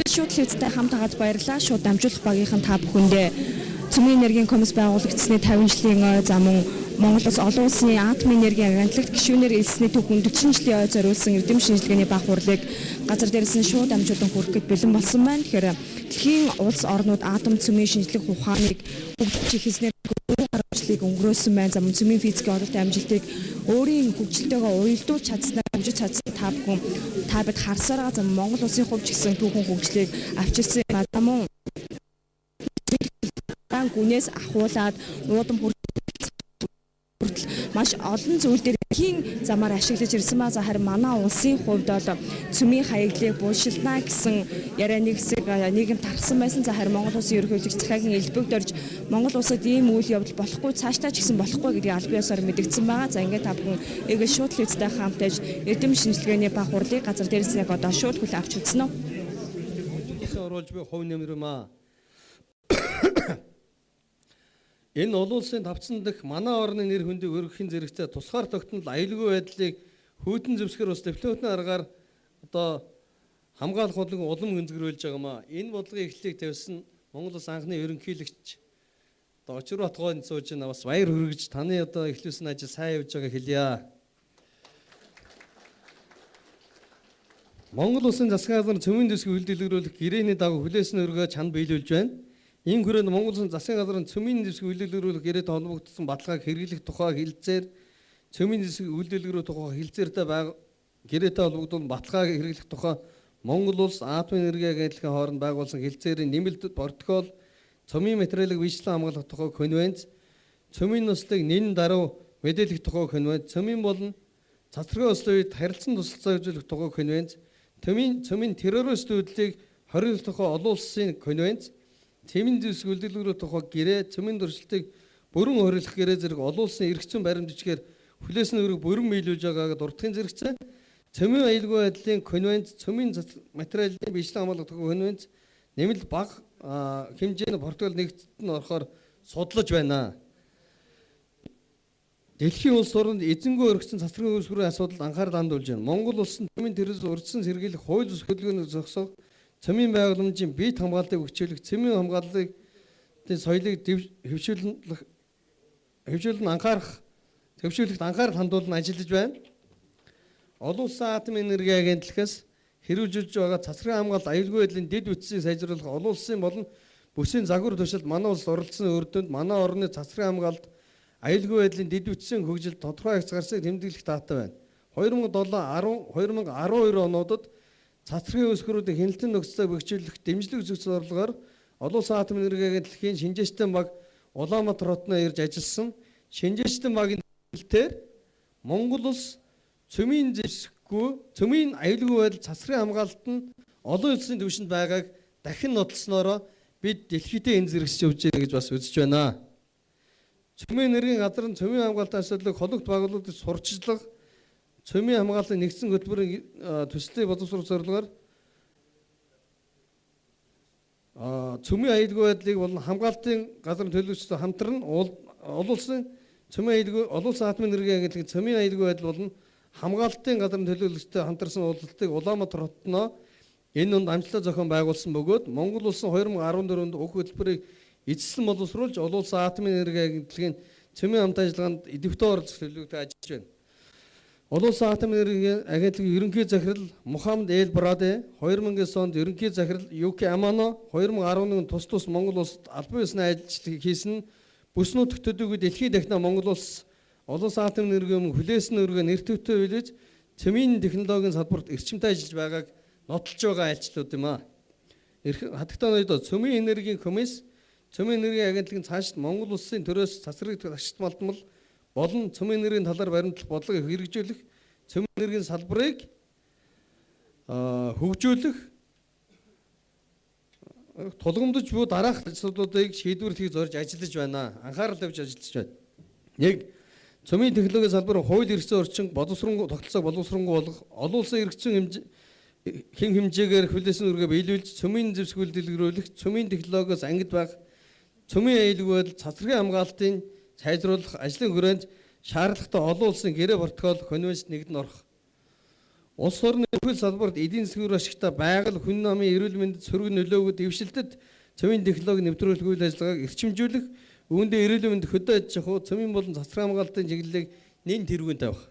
Шууд телевизтэй хамт байгаад баярлалаа. Шууд дамжуулах багийнхан та бүхэндээ Цөмийн энергийн комисс байгуулагдсаны 50 жилийн ой, за мөн Монгол улс олон улсын атомын энергийн агентлагт гишүүнээр элсний түүхэн 40 жилийн ой зориулсан эрдэм шинжилгээний баг хурлыг газар дээрээс нь шууд дамжуулан хүргэхэд бэлэн болсон байна. Тэгэхээр дэлхийн улс орнууд атом цөмийн шинжлэх ухааныг хөгжүүлж эхэлснээр гаруй жилийг өнгөрөөсөн байна. За мөн цөмийн физикийн ололт амжилтыг өөрийн хөгжилтэйгээ уялдуулж чадсанаар хөгжиж чадсан та бүхэн та бид харсараа за Монгол улсын хувьд ч гэсэн түүхэн хөгжлийг авчирсан юм а. За мөн гүнээс ахуулаад уудам хүртэл маш олон зүйл дээр хийн замаар ашиглаж ирсэн ба. За харин манай улсын хувьд бол цөмийн хаягдлыг булшилнаа гэсэн яриа нэг хэсэг нийгэмд тархсан байсан. За харин Монгол улсын ерөнхийлөгч Захаагийн элбэгд орж Монгол улсад ийм үйл явдал болохгүй, цаашдаа ч гэсэн болохгүй гэдгийг аль биесээр мэдэгдсэн байгаа. За ингээд та бүхэн эгэл шууд телевизтэй хамтаж эрдэм шинжилгээний баг хурлыг газар дээрээс яг одоо шууд хүлээн авч үзсэн үү? Оруулж буй хувь нэмэр юм аа. Энэ олон улсын тавцан дэх манай орны нэр хүндийг өргөхийн зэрэгцээ тусгаар тогтнол аюулгүй байдлыг хүйтэн зэвсгэр ус дипломатын аргаар одоо хамгаалах бодлого улам гүнзгийрүүлж байгаа юм аа. Энэ бодлогын эхлэлийг тавьсан Монгол улс анхны ерөнхийлөгч одоо Очирбат гойн сууж байна, бас баяр хүргэж таны одоо эхлүүлсэн ажил сайн явж байгааг хэлье. Монгол улсын засгийн газар цөмийн дэвсгэр үйл дэлгэрүүлэх гэрээний дагуу хүлээсэн өргөө чанд биелүүлж байна. Энэ хүрээнд Монгол улсын засгийн газрын цөмийн дэвсгэр үйл дэлгэрүүлэх гэрээтэй холбогдсон баталгааг хэрэглэх тухай хэлцээр, цөмийн дэвсгэр үйл дэлгэрүүлэх тухай хэлцээртэй гэрээтэй холбогдсон баталгааг хэрэглэх тухай Монгол улс атомын энерги агентлагийн хооронд байгуулсан хэлцээрийн нэмэлт протокол, цөмийн материалыг биечлэн хамгаалах тухай конвенц, цөмийн нислэг нэн даруй мэдээлэх тухай конвенц, цөмийн болон цацрагын услын үед харилцан тусалцаа үзүүлэх тухай конвенц, цөмийн террорист үйлдэлийг хориглох тухай олон улсын конвенц, цөмийн дэвсгэр үлдэлгэрүү тухай гэрээ, цөмийн туршилтыг бүрэн хориглох гэрээ зэрэг олон улсын эрх зүйн баримт бичгээр хүлээсэн үүрэг бүрэн биелүүлж байгааг дурдахын зэрэгцээ цөмийн аюулгүй байдлын конвенц, цөмийн материалын биечлэн хамгаалах тухай конвенц нэмэлт бага хэмжээний протокол нэгдэт нь орохоор судлаж байна. Дэлхийн улс оронд эзэнгүй өргөцсөн цацрагын үүсвэрийн асуудалд анхаарал хандуулж байна. Монгол улс нь цөмийн терроризм урьдчилан сэргийлэх хууль зүйн хөдөлгөөнийг зогсоох, цөмийн байгууламжийн бие хамгааллыг хүчрхийлэх, цөмийн хамгааллын соёлыг хэвшүүлэхэд анхаарал хандуулан ажиллаж байна. Олон улсын атомын энерги агентлагаас хэрэгжүүлж байгаа цацрагын хамгаалалт аюулгүй байдлын дэд бүтцийг сайжруулах олон улсын болон бүсийн загвар туршилт манай улс оролцсон үр дүнд манай орны цацрагын хамгаалалт аюулгүй байдлын дэд бүтцийн хөгжилд тодорхой хяц гарсыг тэмдэглэх таатай байна. 2007, 10, 2012 онуудад цацрагын үүсвэрүүдийн хяналтын нөхцөлийг бэхжүүлэх дэмжлэг зохицол орлогоор олон улсын атомын энерги агентлагийн шинжээчдийн баг Улаанбаатар хотноо ирж ажилласан. Шинжээчдийн багийн тэмдэглэлтээр Монгол улс цөмийн зэвсэггүй, цөмийн аюулгүй байдал цацрагын хамгаалалт нь олон улсын түвшинд байгааг дахин нотолсноороо бид дэлхийдээ энэ зэрэгсэж явж байгаа гэж бас үзэж байна. Цөмийн энергийн газар нь цөмийн хамгаалтын асуудлыг холбогд байгууллагуудад сурталчлах, цөмийн хамгаалтын нэгдсэн хөтөлбөрийн төслийг боловсруулах зорилгоор цөмийн аюулгүй байдлыг болон хамгаалтын газрын төлөөлөгчдөд хамтран олон улсын цөмийн аюулгүй олон улсын атомын энергийн агентлагийн цөмийн аюулгүй байдал болон хамгаалтын газрын төлөөлөгчдөд хамтарсан уулзалтыг Улаанбаатар хотноо энэ онд амжилттай зохион байгуулсан бөгөөд Монгол улсын 2014 онд уг хөтөлбөрийг эзэслэн боловсруулж олон улсын атомын энерги агентлагийн цөмийн хамт ажиллагаанд идэвхтэй оролцох төлөвлөгөөтэй ажиллаж байна. Олон улсын атомын энергийн агентлагийн ерөнхий захирал Мухаммад Эл Браде 2009 онд ерөнхий захирал Юки Амано 2011 тус тус Монгол улсад албан ёсны ажил хийсэн бүс нутагт төдийгүй дэлхийд дахина Монгол улс олон улсын атомын энергийн өмнө хүлээсэн үүргээ нэр төвтэй хүлээж цөмийн технологийн салбарт эрчимтэй ажиллаж байгааг нотолж байгаа айлчлууд юм аа. Хатагтай ноёдоо цөмийн энергийн комисс цөмийн энергийн агентлагийн цаашид Монгол улсын төрөөс цацраг тагшит малтмал болон цөмийн энергийн талаар баримтлах бодлогыг хэрэгжүүлэх, цөмийн энергийн салбарыг хөгжүүлэх, тулгамдж буй дараах асуудлуудыг шийдвэрлэхийг зорж ажиллаж байна. Анхаарал тавьж ажиллаж байна. 1. Цөмийн технологийн салбар хууль эрх зүйн орчин боловсронгуй тогтолцоог боловсронгуй болгох, олон улсын эрх зүйн хэм хэмжээгээр хүлээсэн үүргээ биелүүлж цөмийн зэвсгүүл дэлгэрүүлэх, цөмийн технологиос ангид байх, цөмийн аюулгүй байдал цацрагын хамгаалтын сайжруулах ажлын хүрээнд шаардлагатай олон улсын гэрээ протокол конвенцэд нэгдэн орох. Улс орны бүхэл салбарт эдийн засгийн үр ашигтай байгаль, хүн намын эрүүл мэндэд сөрөг нөлөөгөө дэвшилтэд цөмийн технологи нэвтрүүлэх үйл ажиллагааг эрчимжүүлэх, үүндээ эрүүл мэнд, хөдөө аж ахуй, цөмийн болон цацраг хамгаалтын чиглэлийг нэн тэргүүн тавих.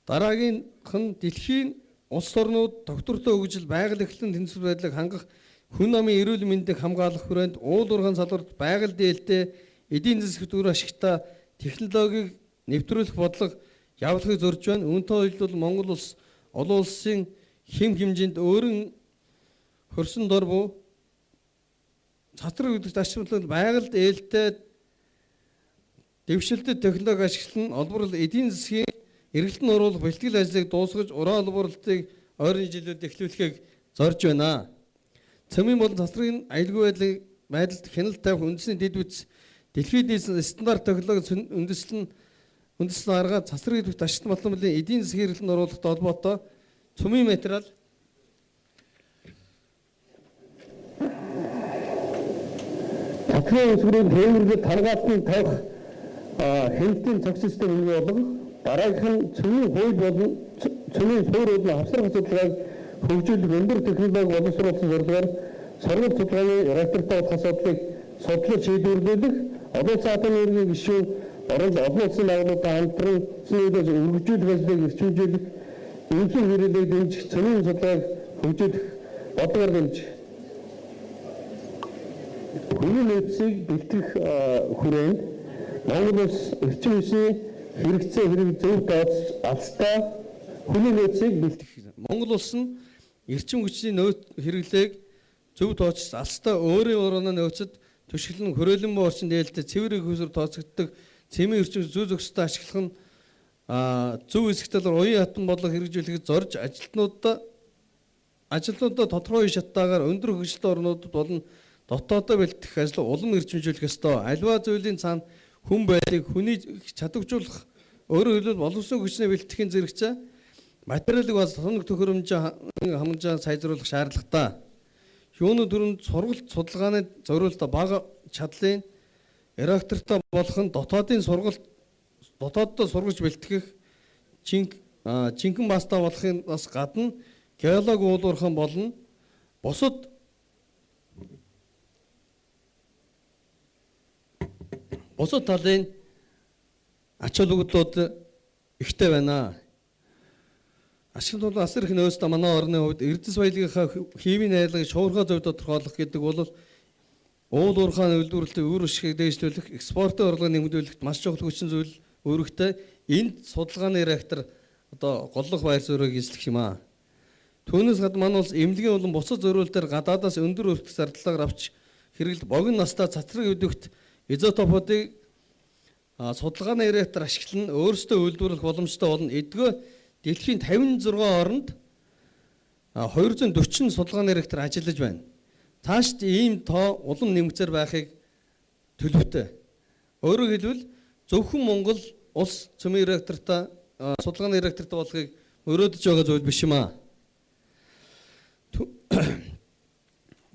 Дараагийнх нь дэлхийн улс орнууд тогтвортой хөгжил, байгаль эрхлэн тэнцвэр байдлыг хангах, хүн намын эрүүл мэндийг хамгаалах хүрээнд уул уурхайн салбарт байгаль дээлтэй эдийн засагт үр ашигтай технологиг нэвтрүүлэх бодлого явуулахыг зорж байна. Үүнтэй уялдуул Монгол улс олон улсын хэм хэмжээнд өөрийн хөрсөн дор буу цацраг гэдэгт ашиглал байгаль ээлтэй дэвшилтэд технологи ашиглан олборлол эдийн засгийн эргэлтэн оруулах бэлтгэл ажлыг дуусгаж уран олборлолтыг ойрын жилүүд эхлүүлэхийг зорж байна. Цөмийн болон цацрагын аюулгүй байдалд хяналт тавих үндэсний дэд бүтэц дэлхийд нийцсэн стандарт технологи үндэслэн арга цацраг гэдэгт ашиглан батлан эдийн засгийн эргэлтэнд оруулахтай холбоотой цөмийн материал Цацрагын өсвөрийг тээвэрлэх, таргаалтын тавих хяналтын цог систем бий болгох, дараагийнх нь цөмийн хууль болон цөмийн суурь болон хавсрах судалгааг хөгжүүлэх өндөр технологи боловсруулсан зорилгоор соргол судалгааны реактортай болох асуудлыг судлаж шийдвэрлэх, олон улсын атомын энергийн гишүүн орон олон улсын байгууллагатай хамтран цөмийн өргөжүүлэх ажлыг эрчимжүүлэх, эмнэлгийн хэрэглээг дэмжих, цөмийн судалгааг хөгжүүлэх бодлогоор дэмжих. Хүний нөөцийг бэлтгэх хүрээнд Монгол улс эрчим хүчний хэрэгцээ хэрэг зөв тооцож алстай хүний нөөцийг бэлтгэх. Монгол улс нь эрчим хүчний нөөц хэрэглээг зөв тооцож алстай өөрийн урууны нөөцөд түшиглэн хөрөөлөн орчин дээлтэй цэвэр их усүр тооцогддог цэмийн эрчим зүй зохистой ашиглах нь зөв хэсэг талаар уян хатан бодлого хэрэгжүүлэхэд зорж ажилтнуудаа тодорхой шаттаагаар өндөр хөгжилтэй орнуудад болон дотоодоо бэлтгэх ажил улам эрчимжүүлэх ёстой. Аливаа зүйлийн цаана хүн байдлыг хүний чадваржуулах, өөрөөр хэлбэл боловсон хүчнээ бэлтгэхийн зэрэгцээ материалыг бас тоног төхөөрөмжөө хамжаа сайжруулах шаардлагатай. Юуны түрүүнд сургалт судалгааны зориулт бага чадлын реактортой болох нь дотоодын сургалт дотооддоо сургаж бэлтгэх жинхэнэ баста болохын бас гадна геолог уулуурхан болно. Бусад талын ач холбогдлууд ихтэй байна. Ашиг тул асар их нөөцтэй манай орны хувьд Эрдэс баялагийнхаа хиймийн найрлагыг шуурхай зөв тодорхойлох гэдэг бол уул уурхайн үйлдвэрлэлийг үр ашгийг дээшлүүлэх, экспортын орлогыг нэмэгдүүлэхэд маш чухал хүчин зүйл үүрэгтэй. Энд судалгааны реактор одоо голлох байр суурийг эзлэх юм аа. Түүнээс гадна манай улс эмнэлгийн болон бусад зориултаар гадаадаас өндөр өртөх зардлаар авч хэрэглэх богино настай цацраг өдөгт изотопуудыг судалгааны реактор ашиглан өөрсдөө үйлдвэрлэх боломжтой болно. Эдгээр дэлхийн 56 оронд 240 судалгааны реактор ажиллаж байна. Цаашд ийм тоо улам нэмэгцээр байхыг төлөвтэй. Өөрөөр хэлбэл зөвхөн Монгол улс цөмийн реактортай судалгааны реактортай болохыг мөрөөдөж байгаа зүйл биш юм аа.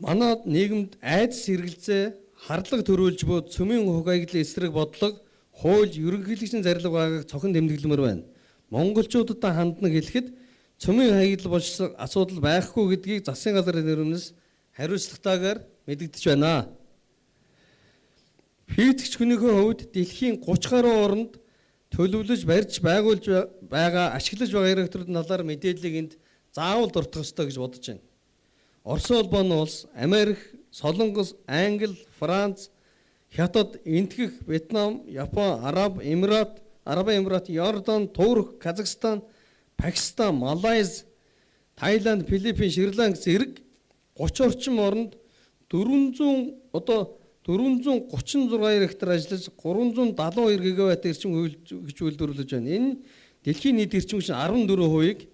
Манай нийгэмд айдас хэрэгэлзээ харлага төрүүлж буй цөмийн хугайглын эсрэг бодлого, хууль, ерөнхийлөгчийн зарлага байгааг цохон тэмдэглэмээр байна. Монголчуудад хандна хэлэхэд цөмийн хаягдал болсон асуудал байхгүй гэдгийг засгийн газрын нэрнээс хариуцлагатайгаар мэдэгдэж байна. Физикч хүнийхээ хувьд дэлхийн 30 гаруй оронд төлөвлөж барьж байгуулж байгаа ашиглаж байгаа реакторуудын талаар мэдээллийг энд заавал дуртах ёстой гэж бодож байна. Орос улбаны улс, Америк, Солонгос, Англи, Франц, Хятад, Энэтхэг, Вьетнам, Япон, Араб Эмират, Арабын Эмират, Иордан, Турк, Казахстан, Пакистан, Малайз, Таиланд, Филиппин, Шри-Ланк зэрэг 30 орчим оронд 436 реактор ажиллаж 372 гигаватт эрчим хүч үйлдвэрлэж байна. Энэ дэлхийн нийт эрчим хүчний 14%-ийг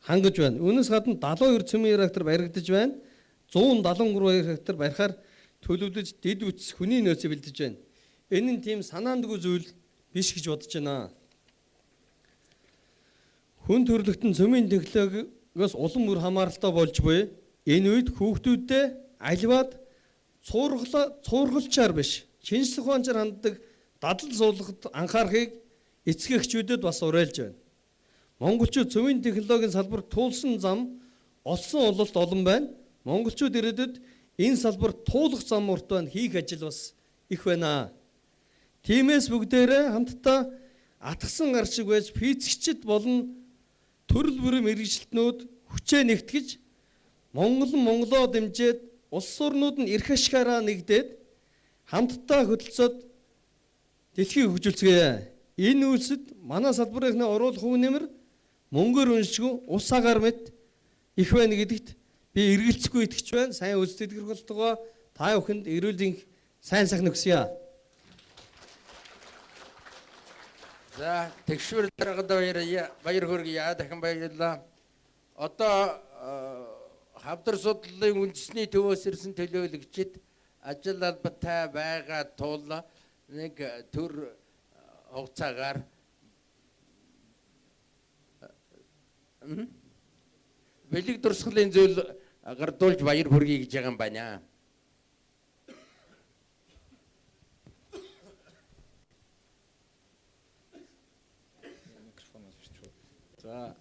хангаж байна. Үүнээс гадна 72 цөмийн реактор баригдаж байна. 173 реактор барихаар төлөвлөж дэд бүтц хүний нөөцийг бэлдэж байна. Энэ нь тийм санаандгүй зүйл биш гэж бодож байна. Хүн төрөлхтөн цөмийн технологиос улам бүр хамааралтай болж буй энэ үед хүүхдүүдэд аливаад цуургалчаар биш, шинжлэх ухаанчаар ханддаг дадал суулгахад анхаарахыг эцэг эхчүүдэд бас уриалж байна. Монголчууд цөмийн технологийн салбарт туулсан зам олсон ололт олон байна. Монголчууд ирээдүйд энэ салбарт туулах зам урт байна, хийх ажил бас их байна. Тиймээс бүгдээрээ хамтдаа атгсан гар шиг байж физикчид болон төрөл бүрийн мэргэжилтнүүд хүчээ нэгтгэж Монгол нь Монголоо дэмжиж улс орнууд нь эрх ашгаараа нэгдээд хамтдаа хөдөлсөд дэлхийг хөгжүүлцгээе. Энэ үйлсэд манай салбарынхны оруулах хувь нэмэр мөнгөөр үнэшгүй ус агаар мэт их байна гэдэгт би эргэлзэхгүй итгэж байна. Сайн үйлс тэтгэрэх болтугай та бүхэнд эрүүл энх сайн сайхан хүсье. За, тэгшвэр даргад баяр хүргье. Дахин баярлалаа. Одоо хавдар судлалын үндэсний төвөөс ирсэн төлөөлөгчид ажил албатай байгаа тул нэг төр хугацаагаар бэлэг дурсгалын зүйл гардуулж баяр хүргэе гэж байгаа юм байна. За,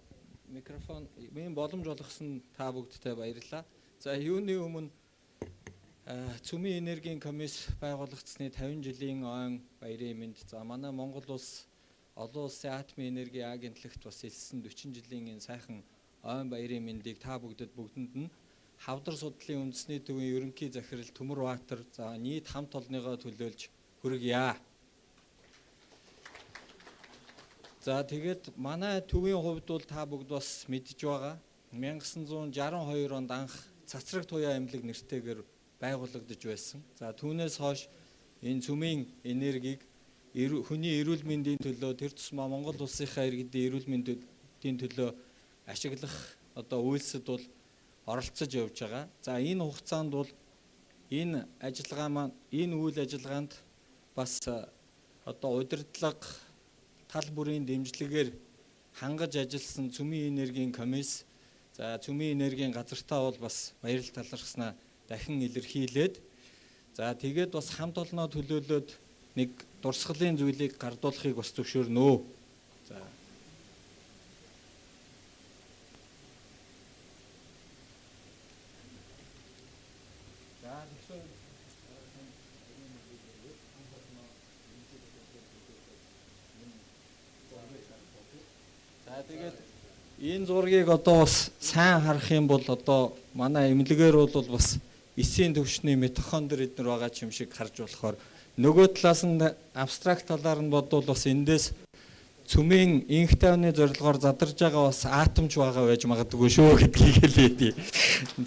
микрофон миний боломж олгосон та бүгдтэй баярлалаа. За, юуны өмнө Цөмийн энергийн комисс байгуулагдсаны 50 жилийн ойн баярын мэнд. За, манай Монгол улс олон улсын атомын энергийн агентлагт бас элссэн 40 жилийн энэ сайхан ойн баярын мэндийг та бүгдэд бүгдэнд нь хавдар судлалын үндэсний төвийн ерөнхий захирал Төмөр Баатар, за нийт хамт олонныгоо төлөөлж хүргье. За, тэгээд манай төвийн хувьд бол та бүгд бас мэдж байгаа. 1962 онд анх цацраг туяа эмнэлэг нэртэйгээр байгуулагдаж байсан. За, түүнээс хойш энэ цөмийн энергийг хүний эрүүл мэндийн төлөө, тэр тусмаа Монгол улсынхаа иргэдийн эрүүл мэндийн төлөө ашиглах одоо үйлсэд бол оролцож явж байгаа. За, энэ хугацаанд бол энэ ажиллагаа маань энэ үйл ажиллагаанд бас одоо удирдлага тал бүрийн дэмжлэгээр хангаж ажилласан Цөмийн энергийн комисс, за Цөмийн энергийн газартаа бол бас баярлал талархснаа дахин илэрхийлээд, за тэгээд бас хамт олноо төлөөлөөд нэг дурсгалын зүйлийг гардуулахыг бас зөвшөөрнө. За. За, тэгээд энэ зургийг одоо бас сайн харах юм бол одоо манай эмнэлгээр бол бас эсийн төвшний митохондр эднэр байгаа юм шиг харж болохоор, нөгөө талаас нь абстракт талаар нь бодвол бас эндээс цөмийн инх тайвны зорилгоор задарж байгаа бас атомч байгаа байж магадгүй шүү гэдгийг хэлээ.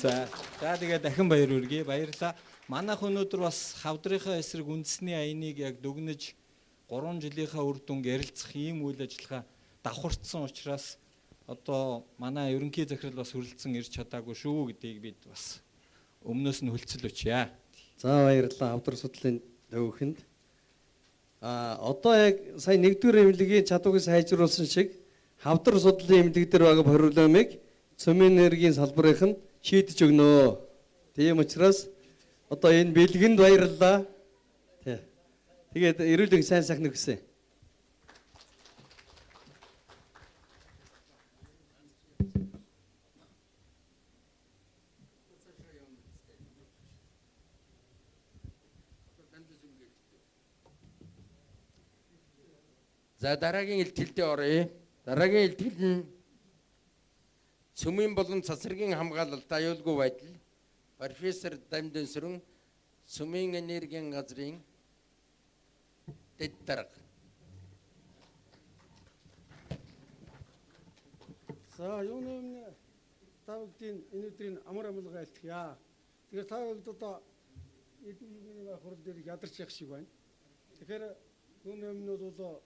За, за тэгээд дахин баяр хүргэе. Баярлалаа. Манайх өнөөдөр бас хавдрынхаа эсрэг үндэсний аяныг яг дүгнэж 3 жилийнхаа үр дүнг ярилцах ийм үйл ажиллагаа давхарцсан учраас одоо манай ерөнхий захирал бас хүрэлцэн ирж чадаагүй шүү гэдгийг бид бас өмнөөс нь хүлцэл өчье. За, баярлалаа хавдар судлалын төвөнд. Одоо яг сая нэгдүгээр эмнэлгийн чадварыг сайжруулсан шиг хавдар судлалын эмнэлэг дээр байгаа проблемыг цөмийн энергийн салбарынх нь шийдэж өгнө. Тийм учраас одоо энэ бэлгэнд баярлалаа. Тэгээд эрүүл энх сайн сайхан хүсье. За, дараагийн илтгэлдээ оръё. Дараагийн илтгэл нь цөмийн болон цацрагийн хамгаалалт аюулгүй байдал. Профессор Дамдинсүрэн, цөмийн энергийн газрын дэд дарга. За, юуны өмнө та бүгдийн энэ өдрийн амар амгалан айлтгая. Тэгэхээр та бүгд одоо энэ хурал дээр ядарч явах шиг байна. Тэгэхээр юуны өмнө бол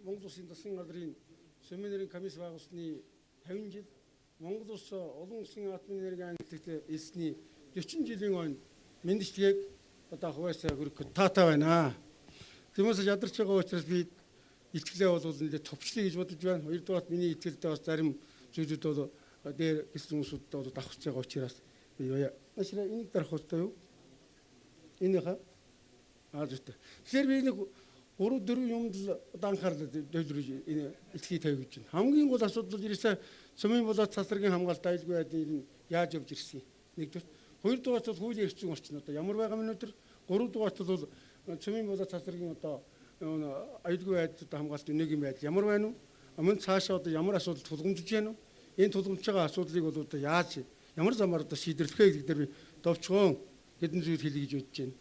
Монгол Улсын засгийн газрын цөмийн энергийн комисс байгуулсны 50 жил, Монгол улс олон улсын атомын энергийн агентлагт элсний 40 жилийн ойн мэндчилгээг одоо хуваасаа хүргэх таатай байна. Тиймээс ядарч байгаа учраас би итгэлээ бол нэлээд товчлоо гэж бодож байна. Хоёрдугаарт миний итгэлдээ бас зарим зүйлүүд бол дээр гэсэн хүмүүсүүд бол давхарч байгаа учраас би яа. Энийг дарах хэрэгтэй юу? Энийхээ. Аа, зүйтэй. Тэгэхээр би нэг 3 4 юмд л одоо анхаарал төвлөрөж энэ илтгэе тавь гэж байна. Хамгийн гол асуудал бол ерөөсөө цөмийн болоод цацрагийн хамгаалалт аюулгүй байдлын энэ яаж явж ирсэн. Нэгдүгээр, хоёрдугаарт бол хуулийн эрх зүйн орчин одоо ямар байгаа юм өнөөдөр, гуравдугаарт бол цөмийн болоод цацрагийн одоо аюулгүй байдал одоо хамгаалалт өнөөгийн байдал ямар байна вэ? Мөн цаашаа одоо ямар асуудал тулгамдж байна вэ? Энэ тулгамдж байгаа асуудлыг бол одоо яаж ямар замаар одоо шийдвэрлэх вэ гэдэг дээр би товчхон хэдэн зүйл хэлье гэж бодож байна.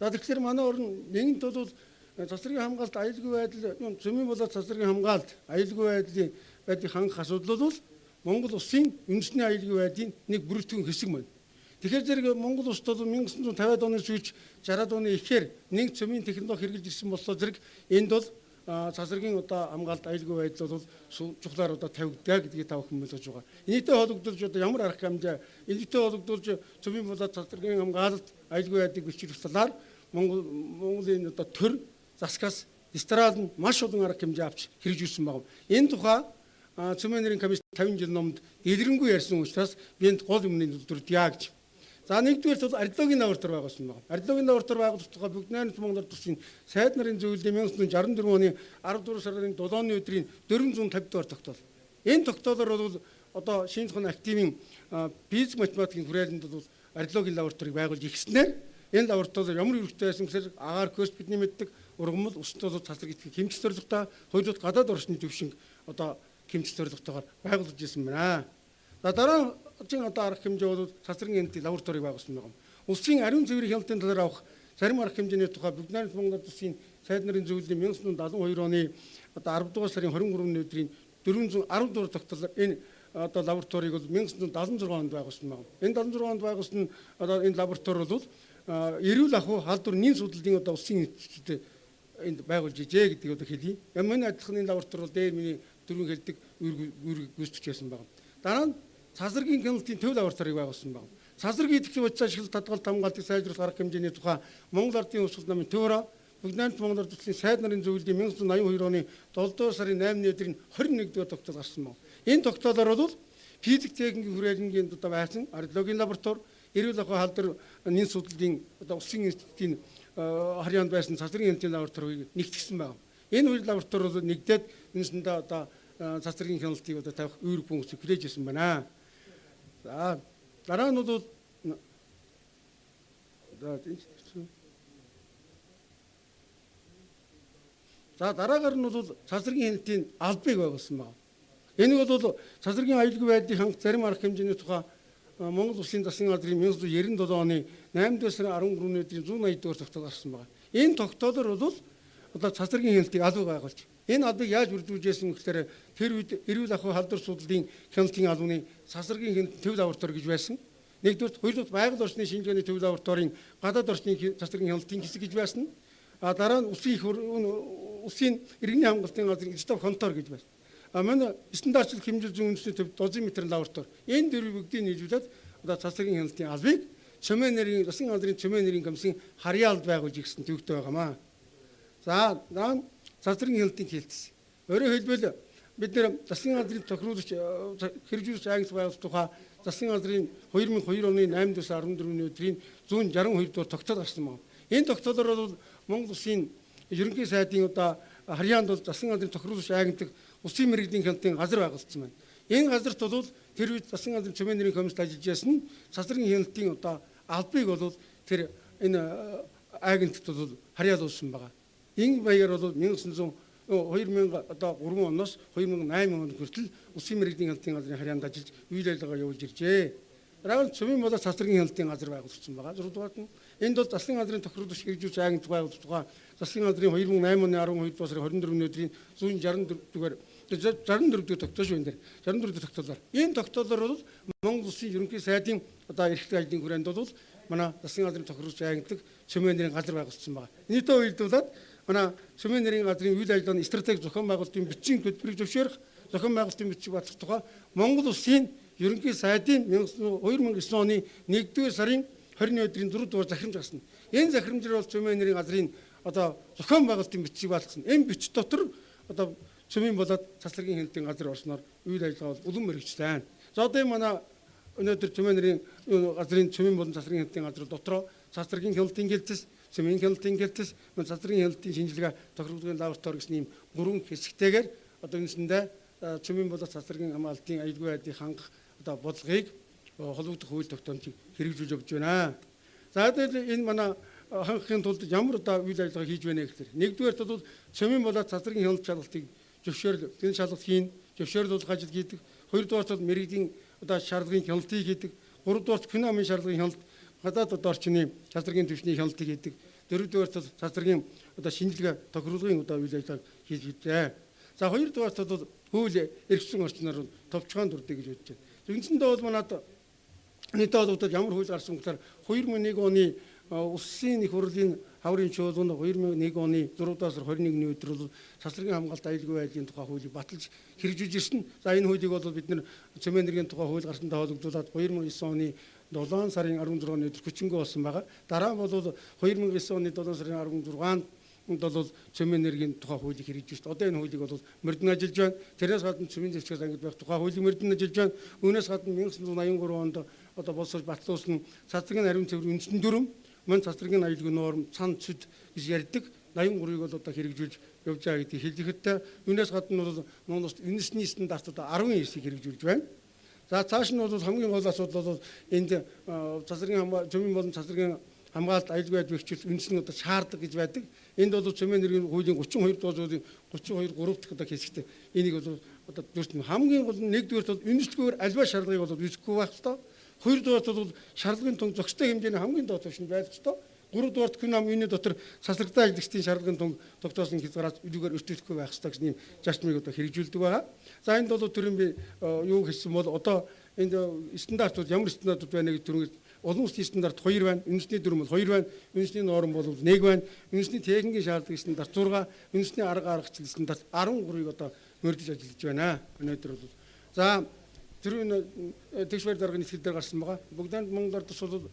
За тэгэхээр манай орн нэгэнт бол цацрагийн хамгаалалт аюулгүй байдал цөмийн болоод цацрагийн хамгаалалт аюулгүй байдлын байдлыг хангах асуудал бол Монгол улсын үндэсний аюулгүй байдлын нэг бүрэлдэхүүн хэсэг байна. Тэгэхээр зэрэг Монгол улсад бол 1950-ад оны сүүлч 60-ад оны ихээр нэг цөмийн технологи хэрэгжилж ирсэн боллоо зэрэг энд бол цацрагийн одоо хамгаалалт аюулгүй байдал бол чухлаар одоо тавигдгаа гэдгийг та бүхэн ойлгож байгаа. Энэтэй холбогдуулж одоо ямар арга хэмжээ, энэтэй холбогдуулж цөмийн болоод цацрагийн хамгаалалт аюулгүй байдлыг бэлчилэх талаар Монголын одоо төр засгаас дистрал нь маш олон арга хэмжээ авч хэрэгжүүлсэн байна. Энэ тухай цөмийн нэрийн комисс 50 жил номд дэлгэрэнгүй ярьсан учраас би энд гол юмны дүрдъя гэж. За нэгдүгээр бол археологийн лаборатори байгуулсан байна. Археологийн лаборатори байгуулах тухай бүгд найрамдах Монгол Ард Улсын сайд нарын зөвлөлийн 1964 оны 14 сарын 7-ны өдрийн 450 дугаар тогтоол. Энэ тогтоолоор бол одоо шинэ тухайн активын физик математикийн хүрээлэнд бол археологийн лабораторийг байгуулж ирсэнээр энэ лаборатори ямар хэрэгтэй байсан гэхээр агаар көс бидний мэддэг ургамал усан толгой цацраг итгэх хэмжих зорилготой, хоёрдугаар гадаад орчны төвшинг одоо хэмжих зорилготойгоор байгуулж ирсэн байна. За дараагийн одоо арга хэмжээ бол цацрагийн хяналтын лабораторийг байгуулсан байна. Улсын ариун цэврийн хяналтын талаар авах зарим арга хэмжээний тухай бүгд найрамдах Монгол Улсын сайд нарын зөвлөлийн 1972 оны одоо 10 дугаар сарын 23-ны өдрийн 410 дугаар тогтоолоор энэ одоо лабораторийг бол 1976 онд байгуулсан байна. Энэ 76 онд байгуулсан одоо энэ лаборатори бол эрүүл ахуй халдвар нэн судлалын одоо улсын институт энд байгуулж ижээ гэдгийг одоо хэлье. Миний адилхан энэ лаборатори бол дээр миний дөрвөн хэлдэг үүрэг гүйцэтгэж байсан байна. Дараа нь цацрагийн хяналтын төв лабораторийг байгуулсан байна. Цацрагийн идэвхтэй бодис ашиглалт татгалт хамгаалтыг сайжруулах арга хэмжээний тухай Монгол Ардын Хувьсгал намын төвөрөө бүгд найрамдах Монгол Ард Улсын сайд нарын зөвлөлийн 1982 оны 7 дугаар сарын 8-ны өдрийн 21 дугаар тогтоол гарсан байна. Энэ тогтоолоор бол физик техникийн хүрээлэнгийн одоо байсан археологийн лаборатори, эрүүл ахуй халдвар нэн судлалын одоо улсын институтын харьяанд байсан цацрагийн хяналтын лабораторийг нэгтгсэн байна. Энэ хоёр лаборатори бол нэгдээд энэсэндээ одоо цацрагийн хяналтыг одоо тавих үүрэг функцийг хүлээж ирсэн байна. За дараа нь бол за дараагаар нь бол цацрагийн хяналтын албыг байгуулсан байна. Энэ бол цацрагийн аюулгүй байдлыг хангах зарим арга хэмжээний тухай Монгол Улсын засгийн газрын 1997 оны 8 дугаар сарын 13-ны өдрийн 180 дугаар тогтоол гарсан байна. Энэ тогтоолоор бол одоо цацрагийн хяналтыг албыг байгуулж энэ албыг яаж бүрдүүлж байсан гэхээр тэр үед эрүүл ахуй халдвар судлалын хяналтын албаны цацрагийн хяналтын төв лаборатори гэж байсан. Нэгдүгээр, хоёрдугаар байгаль орчны шинжилгээний төв лабораторийн гадаад орчны цацрагийн хяналтын хэсэг гэж байсан. А дараа нь улсын иргэний хамгаалтын газрын став контор гэж байсан. А манай стандартчлал хэмжил зүйн үндэсний төв дозиметрийн лаборатори. Энэ дөрвийг бүгдийг нийлүүлээд одоо цацрагийн хяналтын албыг цөмийн нэрийн засгийн газрын цөмийн нэрийн комиссийн харьяалд байгуулж ирсэн төвөгтэй байгаамаа. За дараа нь цацрагийн хяналтын хилцс. Өөрөөр хэлбэл бид нэр засгийн газрын тохируулагч хэрэгжүүлэгч агент байгуулах тухай засгийн газрын 2002 оны 8 дугаар сарын 14-ний өдрийн 162 дугаар тогтоол гарсан байна. Энэ тогтоолоор бол Монгол Улсын ерөнхий сайдын одоо харьяанд бол засгийн газрын тохируулагч агентлаг улсын мэргэжлийн хяналтын газар байгуулсан байна. Энэ газарт бол тэр үед засгийн газрын цөмийн нэрийн комиссд ажиллаж байсан цацрагийн хяналтын одоо албыг бол тэр энэ агентлагт бол харьяалуулсан байгаа. Энэ маягаар бол 2003 оноос 2008 он хүртэл улсын мэргэжлийн хяналтын газрын харьяанд ажиллаж үйл ажиллагаа явуулж иржээ. Дараа нь цөмийн болоод цацрагийн хяналтын газар байгуулсан байгаа. 6 дугаарт нь энд бол засгийн газрын тохируулагч хэрэгжүүлэгч агентлаг байгуулах тухай засгийн газрын 2008 оны 12 дугаар сарын 24-ний өдрийн 164 дугаар 64 дугаар тогтоол шүү энэ дээр 64 дугаар тогтоолоор энэ тогтоолоор бол Монгол Улсын ерөнхий сайдын одоо эрхлэг ажлын хүрээнд бол манай засгийн газрын тохируулагч агентлаг цөмийн нэрийн газар байгуулсан байгаа. Энэтэй уялдуулаад манай цөмийн нэрийн газрын үйл ажиллагааны стратеги зохион байгуулалтын бичгийн төлбөрийг зөвшөөрөх, зохион байгуулалтын бичгийг батлах тухай Монгол Улсын ерөнхий сайдын 2009 оны 1-р сарын 20-ны өдрийн 6 дугаар захирамж гарсан. Энэ захирамжаар бол цөмийн нэрийн газрын одоо зохион байгуулалтын бичгийг батлсан. Энэ бичиг дотор одоо цөмийн болоод цацрагийн хяналтын газар орсноор үйл ажиллагаа бол улам мэрэгчлээ. За одоо энэ манай өнөөдөр цөмийн нэрийн газрын цөмийн болон цацрагийн хяналтын газар дотроо цацрагийн хяналтын гэлцэс, цөмийн хяналтын гэртэс, мөн цацргийн хяналтын шинжилгээ тохируулгын лаборатори гэсэн ийм гурван хэсэгтэйгээр одоо үндсэндээ цөмийн болон цацргийн хамгаалтын аюулгүй байдлыг хангах одоо бодлогыг холбогдох хууль тогтоомжийг хэрэгжүүлж явж байна. За тэгэхээр энэ манай хангахын тулд ямар одоо үйл ажиллагаа хийж байна гэхээр нэгдүгээр бол цөмийн болон цацргийн хяналт шалгалтыг зөвшөөрөл, энэ шалгалт хийн, зөвшөөрлөх ажил хийдэг. Хоёрдугаар бол мэргэжлийн одоо шаардлагын хяналтыг хийдэг. Гуравдугаар кино амын шаардлагын хяналт, гадаад одоо орчны цацргийн түвшний хяналтыг хийдэг. Дөрөвдүгээр бол цацргийн одоо шинжилгээ тохируулгын одоо үйл ажиллагааг хийж бийдэ. За хоёрдугаар бол хууль эрхчлэн орчноор товчхон дурдъя гэж бодож байна. Үндсэндээ бол манад нийтээ холбогдоод ямар хууль гарсан гэхээр 2001 оны улсын их хурлын хаврын чуулган 2001 оны 6 сар 21-ний өдөр бол цацргийн хамгаалалт аюулгүй байдлын тухай хуулийг баталж хэрэгжүүлж ирсэн. За энэ хуулийг бол бид нэр цөмийн энергийн тухай хууль гарсантай холбогдуулаад 2009 оны 7 сарын 16-ны өдөр хүчингүй болсон байгаа. Дараа нь бол 2009 оны 7 сарын 16-нд бол цөмийн энергийн тухай хуулийг хэрэгжүүлж байна. Одоо энэ хуулийг бол мөрдөн ажиллаж байна. Тэрнээс гадна цөмийн зэвсгээс ангид байх тухай хуулийг мөрдөн ажиллаж байна. Үүнээс гадна 1983 онд одоо боловсруулж батлуулсан цацргийн ариун цэвэр үндсэн дүрм, мөн цацргийн аюулгүй норм, цан цэд гэж ярьдаг 83-ыг бол одоо хэрэгжүүлж явж байгаа гэдгийг хэлэхэд үүнээс гадна бол Монгол улс үндэсний стандарт одоо 19-ийг хэрэгжүүлж байна. За цааш нь бол хамгийн гол асуудал бол энд цацргийн цөмийн болон цацргийн хамгаалалт аюулгүй байдал бэхжүүлэх үндсэн одоо шаардлага гэж байдаг. Энд бол цөмийн энергийн хуулийн 32 дугаар зүйлийн 32 3 дахь одоо хэсэгт энийг бол одоо дүрсэн хамгийн гол нь нэгдүгээр бол үндэсгээр альва шаардлагыг бол үүсгэхгүй байх ёстой. Хоёрдугаар бол шаардлагын тун зохистой хэмжээний хамгийн доод түвшинд байх ёстой. Гуравдугаар хүн ам юуны дотор цацрагтай ажиглагчдын шаардлагын тун тогтоосон хязгаараас илүүгээр өртөхгүй байх ёстой гэсэн ийм зарчмыг одоо хэрэгжүүлдэг байгаа. За энд бол төрийн би юу хэлсэн бол одоо энд стандартууд ямар стандартууд байна гэж түрүүн олон улсын стандарт 2 байна, үндэсний дүрм бол 2 байна, үндэсний норм бол 1 байна, үндэсний техникийн шаардлага стандарт 6, үндэсний арга аргачлал стандарт 13-ыг одоо мөрдөж ажиллаж байна. Өнөөдөр бол за түрүүн тэгш баяр даргын ихтгэл дээр гарсан байгаа. Богдан Монгол ард тус бол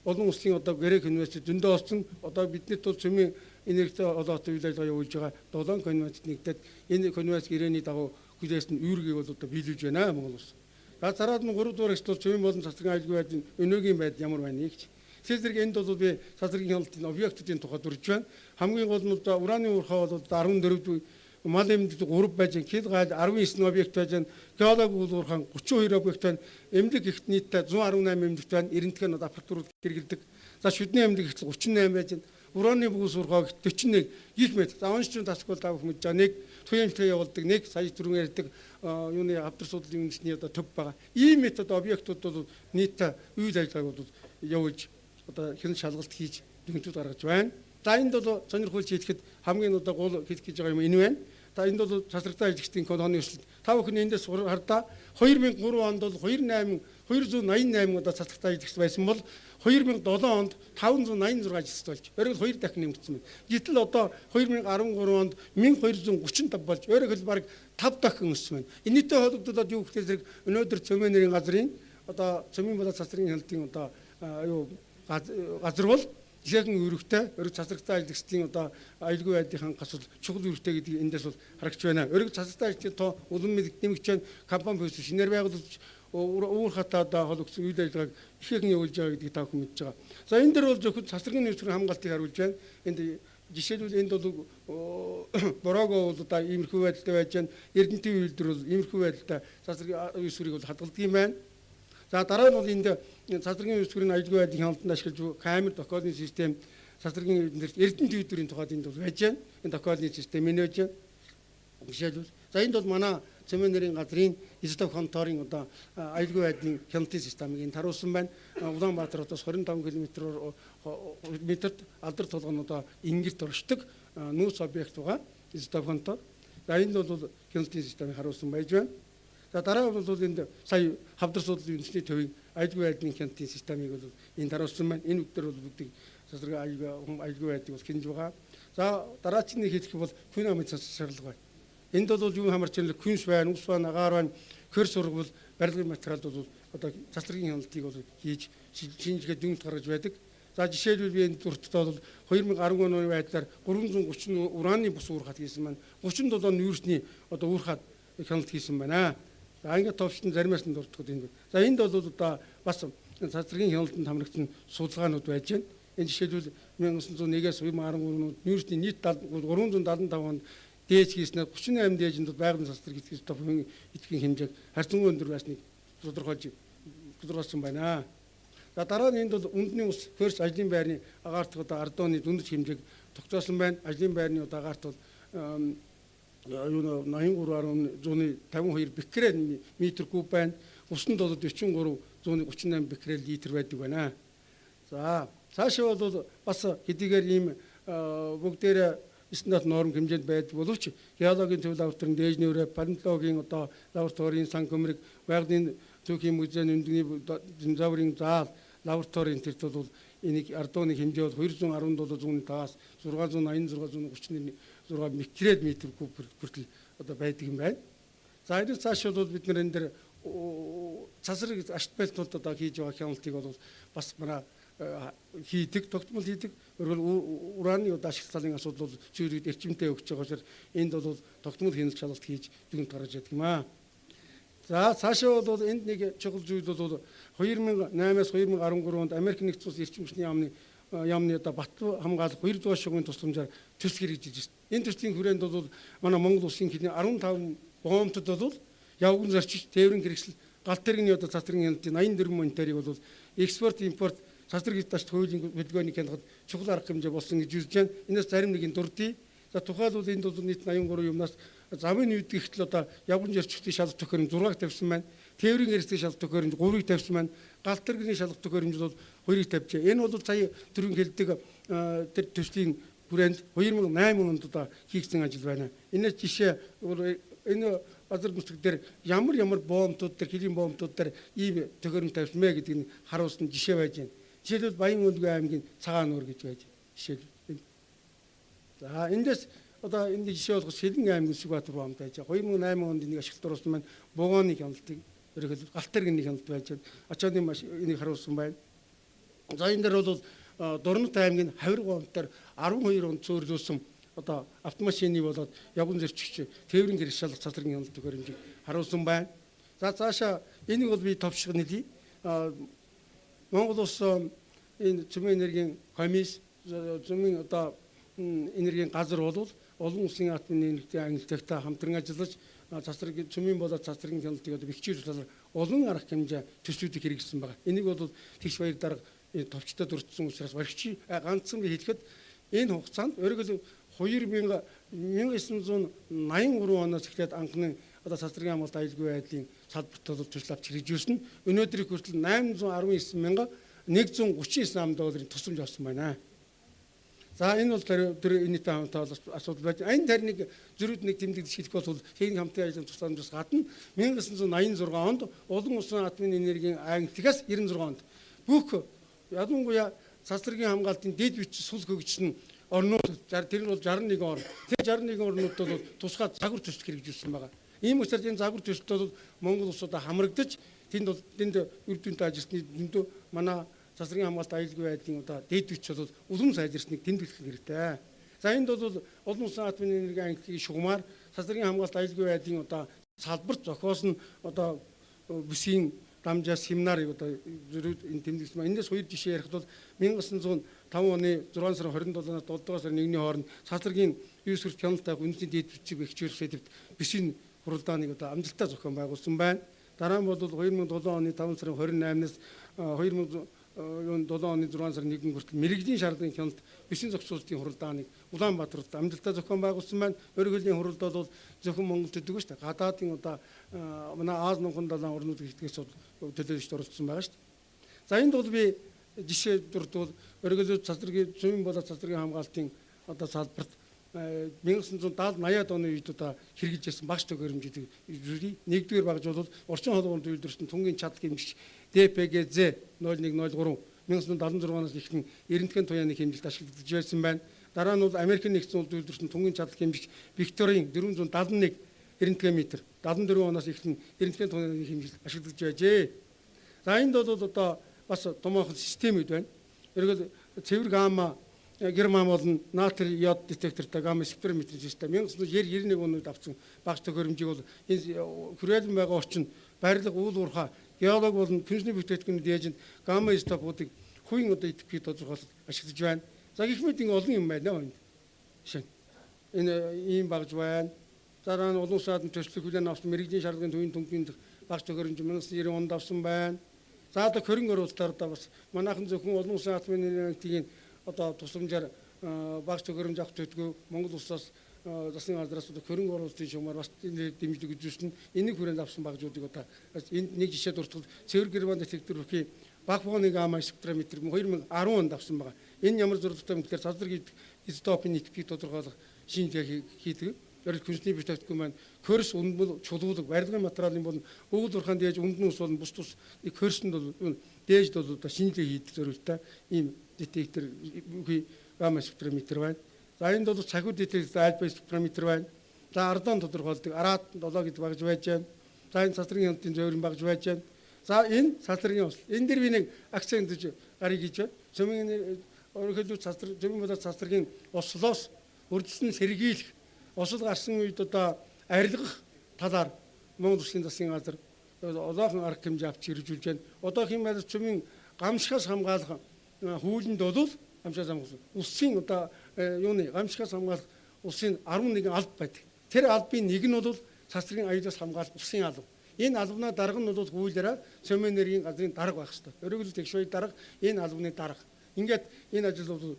олон улсын одоо гэрээ конвенц зөндөө олсон. Одоо бидний тул цөмийн энергитэй олооттой үйл ажиллагаа явуулж байгаа 7 конвенцэд нэгдээд энэ конвенц гэрээний дагуу хүлээсэн үүргийг бол одоо биелүүлж байна Монгол улс. За зараад нь 3 дугаар хэсэгт бол цөмийн болон цацргийн аюулгүй байдлын өнөөгийн байдал ямар байна гэж. Жишээ зэрэг энд бол би цацргийн хяналтын объектуудын тухай дүрж байна. Хамгийн гол нь одоо ураны уурхай бол 14 мал эмнэлэг 3 байж, хил гайл 19 объект байж, геолог уурхай 32 объект байна. Эмнэлэг ихт нийтдээ 118 эмнэлэгт байна. 90 нь аппаратурууд хэрэглэдэг. За шүдний эмнэлэг ихт 38 байж, ураны бүс уурхай 41 гих мэт. За уншиж тасгүй та бүхэн мэдж байгаа. Нэг туяа эмчилгээ явуулдаг, нэг сая түрүүн ярьдаг юуны хавдар судлалын үндэсний одоо төв байгаа. Ийм метод объектууд бол нийтдээ үйл ажиллагааг бол явуулж одоо хянан шалгалт хийж дүгнэлтүүд гаргаж байна. За энд бол сонирхолж хийхэд хамгийн одоо гол хийх гэж байгаа юм энэ байна. За энд бол цацрагтай ажиглагчдын колоны өсөлт. Та бүхэн эндээс хардаа 2003 онд бол 288 одоо цацрагтай ажиглагч байсан бол 2007 онд 586 ажилтнаас болж өөрөөр 2 дахин нэмэгдсэн байна. Гэтэл одоо 2013 онд 1235 болж өөрөөр хэлбэл бараг 5 дахин өссөн байна. Энэтэй холбогдуулаад юу гэхээр зэрэг өнөөдөр цөмийн нэрийн газрын одоо цөмийн болон цацргийн хяналтын одоо юу газар бол жишээхэн үүрэгтэй, өрг цацрагтай ажиглагчдын одоо аюулгүй байдлын хангах асуудал чухал үүрэгтэй гэдгийг эндээс бол харагч байна. Өрг цацрагтай ажиглагчдын тоо улам нэмэгдэж байна. Компани буюу шинээр байгуулагдаж уур хатаа одоо холбогдсон үйл ажиллагааг ихээхэн явуулж байгаа гэдгийг та бүхэн мэдж байгаа. За энэ дээр бол зөвхөн цацргийн нөөцийн хамгаалтыг харуулж байна. Энд жишээлбэл энд бол Борого бол одоо иймэрхүү байдалтай байж байна. Эрдэнтийн үйлдвэр бол иймэрхүү байдалтай цацргийн үүсвэрийг бол хадгалдаг юм байна. За дараа нь бол энд цацргийн үүсвэрийн аюулгүй байдлын хяналтанд ашиглаж камер тохиолын систем цацргийн Эрдэнэт үйлдвэрийн тухайд энд бол байж байна. Энэ тохиолын систем энэ байж байна. Жишээлбэл за энд бол манай цөмийн нэрийн газрын изотоп конторын одоо аюулгүй байдлын хяналтын системийг энд харуулсан байна. Улаанбаатар хотоос 25 км-т алдар тулгын одоо ингэрт оршдог нүүрс объект байгаа изотоп контор. За энд бол хяналтын системийг харуулсан байж байна. За дараа нь бол энд сая хавдар судлалын үндэсний төвийн аюулгүй байдлын хяналтын системийг бол энд харуулсан байна. Энэ бүгдээр бол бүгдийг цацраг аюулгүй байдлыг бол хянаж байгаа. За дараачны хэлэх бол хүн амын шаардлага байна. Энд бол юу хамарч байна? Күнс байна, ус байна, агаар байна, хөр сураг бол барилгын материалд бол одоо цацргийн хяналтыг бол хийж шинжилгээ дүнэлт гаргаж байдаг. За жишээлбэл би энэ дүрттэй бол 2013 оны байдлаар 330 ураны бус уурхат хийсэн байна. 37 нүүрсний одоо уурхат хяналт хийсэн байна. За ингээд товчтон заримаас нь дурдахад энэ. За энд бол одоо бас цацргийн хяналтанд хамрагдсан судалгаанууд байж байна. Энэ жишээлбэл 1901-ээс 2013 онд Нюрсний нийт 375 онд дээж хийснээр 38 дээжинд байгалийн цацраг изотопын идэвхтэй хэмжээг харьцангуй өндөр байсныг тодорхойлсон байна. За дараа нь энд бол үндэсний ус хөрс ажлын байрны агаарт одоо ардооны дүндэж хэмжээг тогтоосон байна. Ажлын байрны одоо агаарт бол 83.152 беккерел метр куб байна. Усанд бол 43.38 беккерел литр байдаг байна. За цаашаа бол бас хэдийгээр ийм бүгдээрээ стандарт норм хэмжээнд байдаг боловч геологийн төв лабораторийн дээж нүүрээ, палеонтологийн одоо лабораторийн сан көмрэг, байгалийн түүхийн музейн үндэсний динозаврын заал лабораторийн тэрт бол энийг ардооны хэмжээ бол 217.5-аас 686.36 микред метр куб хүртэл одоо байдаг юм байна. За энэ цааш бол бид нар энэ дээр цацраг ашт байлтууд одоо хийж байгаа хяналтыг бол бас манай хийдэг, тогтмол хийдэг. Өөрөөр ураны одоо ашиглалтын асуудал бол зүйлүүд эрчимтэй өгч байгаа учраас энд бол тогтмол хяналт шалгалт хийж дүгнэлт гаргаж яддаг юм аа. За цаашаа бол энд нэг чухал зүйл бол 2008-аас 2013 онд Америк нэгдсэн улс эрчим хүчний яамны одоо бат хамгаалах 2 дугаар шугамын тусламжаар төсөл хэрэгжиж байна. Энэ төслийн хүрээнд бол манай Монгол улсын хэдийн 15 боомтод бол явган зарчиж тээврийн хэрэгсэл галт тэрэгний одоо цацрын хяналтын 84 мониторыг бол экспорт импорт цацраг эд ашт хуулийн хөдөлгөөнийг хянахад чухал арга хэмжээ болсон гэж үзэж байна. Энэс зарим нэг нь дурдъя. За тухайлбал энд бол нийт 83 юмнаас замын нэгтгэл одоо явган зарчигчдын шалгалт төхөөрөмж 6-г тавьсан байна. Тээврийн хэрэгслийн шалгалт төхөөрөмж 3-ыг тавьсан байна. Галт тэрэгний шалгалт төхөөрөмж бол 2-ыг тавьжээ. Энэ бол сая түрүүн хэлдэг тэр төслийн хүрээнд 2008 онд одоо хийгдсэн ажил байна. Энэс жишээ энэ газар нутаг дээр ямар ямар боомтууд дээр хөлийн боомтууд дээр ийм төхөөрөмж тавьсан мэ гэдгийг нь харуулсан жишээ байж байна. Жишээлбэл Баян-Өндгөө аймгийн Цагаан нуур гэж байж байна. Жишээлбэл. За эндээс одоо энэ жишээ болох Сэлэн аймгийн Сүхбаатар боомт байж байгаа. 2008 онд энийг ашиглалт оруулсан маань бугааны хяналтыг ерөнхийдөө галт тэрэгний хяналт байж байна. Ачааны маш энийг харуулсан байна. За энэ дээр бол Дурнат аймгийн Хавир боомтоор 12 онд цөөлүүлсэн одоо автомашины болоод явган зөрчигч тээврийн хэрэгс шалгах цацрын хяналт төхөөрөмжийг харуулсан байна. За цаашаа энийг бол би товчхон хэлье. Монгол улс энэ цөмийн энергийн комисс цөмийн одоо энергийн газар бол олон улсын атомын энергийн агентлагтай хамтран ажиллаж цацраг цөмийн болоод цацрын хяналтыг одоо бэхжүүлэх талаар олон арга хэмжээ төслүүдийг хэрэгжсэн байгаа. Энийг бол тэгш баяр дарга товчтой дурдсан учраас баригчи ганцхан би хэлэхэд энэ хугацаанд өөрөөр 1983 оноос эхлээд анхны одоо цацрагийн хамгаалалт аюулгүй байдлын салбарт бол төсөл авч хэрэгжүүлсэн. Өнөөдрийг хүртэл 819,139 ам долларын тусламж авсан байна. За энэ бол тэр энэтэй хамтаа асуудал байж. Энэ тарныг зөрүүд нэг тэмдэглэж хэлэх бол техник хамтын ажлын тусламжаас гадна 1986 онд олон улсын атомын энергийн агентлагаас 96 онд бүх ялангуяа цацрагийн хамгаалтын дэд бичсэн сул хөгжсөн орнууд тэр нь бол 61 орн. Тэр 61 орнууд бол тусгай загвар төсөл хэрэгжүүлсэн байгаа. Ийм учраас энэ загвар төсөлд бол Монгол улс одоо хамрагдаж тэнд бол тэнд үр дүнтэй ажилласны зөндөө манай цацрагийн хамгаалалт аюулгүй байдлын одоо дээд хүч бол улам сайжирсныг тэмдэглэх хэрэгтэй. За энд бол олон улсын атомын энергийн агентлагийн шугамар цацрагийн хамгаалалт аюулгүй байдлын одоо салбарт зохиосон одоо бүсийн дамжаа семинарыг одоо зөрүүд энэ тэмдэглэсэн. Эндээс хоёр жишээ ярихад бол 1905 оны 6 сарын 27-наас 7 дугаар сарын 1-ний хооронд цацрагийн 9 хүрт хяналт тавих үндэсний дээд бичиг бэхжүүлэх сэдэвт бүсийн хуралдааныг одоо амжилттай зохион байгуулсан байна. Дараа нь бол 2007 оны 5 сарын 28-наас 2007 оны 6 сарын 1 хүртэл мэргэжлийн шаардлагын хяналт бүсийн зохицуулалтын хуралдааныг Улаанбаатарт амжилттай зохион байгуулсан байна. Өөрөөр хуралдаа бол зөвхөн Монголд өгдөг шүү дээ. Гадаадын одоо манай Аз нунхан далайн орнууд ихтгэс төлөөлөгчд оролцсон байгаа шүү дээ. За энд бол би жишээ дурдвал өөрөөр цацрагийн цөмийн болоод цацрагийн хамгаалтын одоо салбарт 1970 80-ад оны үед одоо хэрэгжилж байсан багш төхөөрөмжүүдийг зүйлий. Нэгдүгээр багж бол орчин холбоонд үйлдвэрлэсэн тунгийн чадал хэмжигч DPGZ 0103 1976 оноос эхлэн эрентхэн туяаны хэмжилт ашиглагдаж байсан байна. Дараа нь бол Америкийн нэгдсэн улс үйлдвэрлэсэн тунгийн чадал хэмжигч Викторийн 471 эрентхэн метр 74 оноос эхлэн эрентхэн туяаны хэмжилт ашиглагдаж байжээ. За энд бол одоо бас томоохон системүүд байна. Ерөнхийдөө цэвэр гамма герман болон натрий йод детектортой гамма спектрометрийн систем 1991 онд авсан багц төхөөрөмжийг бол энэ хүрээлэн байгаа орчин барилга уул уурхай геолог болон түншний бүтээгдэхүүний дээжинд гамма изотопуудыг хувийн одоо идэвхтэй тодорхойлолт ашиглаж байна. За гэх мэт ингэ олон юм байна энд. Жишээ нь энэ ийм багж байна. Дараа нь олон улсын атом төслөх хүлээн авсан мэргэжлийн шаардлагын төвийн түнхийн багц төхөөрөмж 1990 онд авсан байна. За одоо хөрөнгө оруулалтаар одоо бас манайхан зөвхөн олон улсын атомын энергийн одоо тусламжаар багц төхөөрөмж авах төдгөө Монгол улсаас засгийн газраас одоо хөрөнгө оруулалтын шугамар бас дэмжлэг үзүүлсэн. Энийг хүрээнд авсан багжуудыг одоо энд нэг жишээ дуртал цэвэр герман детектор бүхий баг фоны гамма спектрометр 2010 онд авсан байгаа. Энэ ямар зорилготой юм гэхээр цазраг изотопын идэвхийг тодорхойлох шинжилгээ хийдэг. Өрх хүнсний бүтээгдэхүүн маань хөрс үнбэл чулуулаг барилгын материалын бол өвөл урхаан дээж өмдөн ус болон бус тус нэг хөрсөнд бол дээж бол одоо шинжилгээ хийдэг зорилготой ийм детектор бүхий гамма спектрометр байна. За энд бол цахиу детектор альфа спектрометр байна. За ардон тодорхойлдог арат 7 гэдэг багж байж байна. За энэ цацрын хяналтын зөөрөн багж байж байна. За энэ цацрын осол. Энэ дэр би нэг акцент гэж гарыг хийж байна. Цөмийн өөрөөр цацраг цөмийн болоод цацрагийн ослоос үрдсэн сэргийлэх осол гарсан үед одоо арилгах талаар Монгол Улсын засгийн газар олоохон арга хэмжээ авч хэрэгжүүлж байна. Одоохийн байдлаар цөмийн гамшигаас хамгаалах хуулинд бол гамшигаас хамгаалах улсын одоо юуны гамшигаас хамгаалах улсын 11 алба байдаг. Тэр албын нэг нь бол цацрын аюулаас хамгаалах улсын алба. Энэ албанаа дарга нь бол хуулиараа цөмийн энергийн газрын дарга байх ёстой. Өөрөөр хэлбэл тэгш дарга энэ албаны дарга. Ингээд энэ ажил бол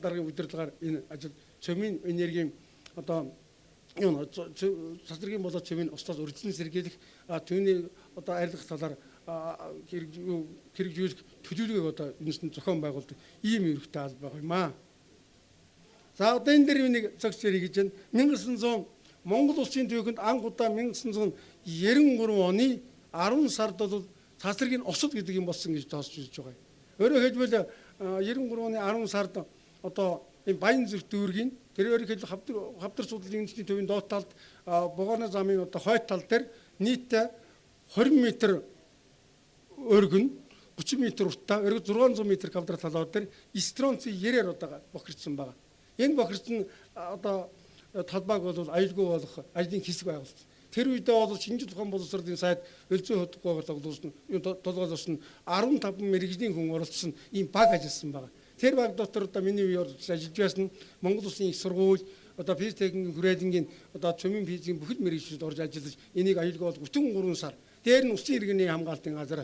даргын удирдлагаар энэ ажил цөмийн энергийн одоо юу цацрагийн болоод цөмийн устдаас үргэлжлэн сэргийлэх түүний одоо арилгах талаар хэрэгжүүлэх төлөвлөгөөг одоо үндэсний зохион байгуулдаг ийм ерөнхийдөө алба байгаа юм аа. За одоо энэ дээр нэг зогс ярих гэж байна. 1900 Монгол улсын түүхэнд анх удаа 1993 оны 10 сард бол цацрагийн осол гэдэг юм болсон гэж тооцож үзэж байгаа юм. Өөрөөр хэлбэл 93 оны 10 сард одоо энэ Баян зүрх дүүргийн тэр өөрөөр хэлбэл хавдар судлалын үндэсний төвийн доод талд Бугааны замын одоо хойд тал дээр нийтдээ 20 м өргөн 30 м урттай өргө 600 м квадрат талаар дээр стронци 90-аар одоо бохирдсон байгаа. Энэ бохирдсон одоо талбайг бол аюулгүй болох ажлын хэсэг байгуулсан. Тэр үедээ бол шинжил ухаан боловсролын сайд Өлзий хотгоор тоглуулсан, толгойлуулсан 15 мэргэжлийн хүн оролцсон ийм баг ажилласан байгаа. Тэр баг дотор одоо миний үеэр ажиллаж байсан Монгол Улсын их сургууль, одоо физтехникийн хүрээлэнгийн одоо цөмийн физикийн бүхэл мэргэжлүүд орж ажиллаж энийг аюулгүй болох бүтэн 3 сар. Дээр нь усын иргэний хамгаалтын газар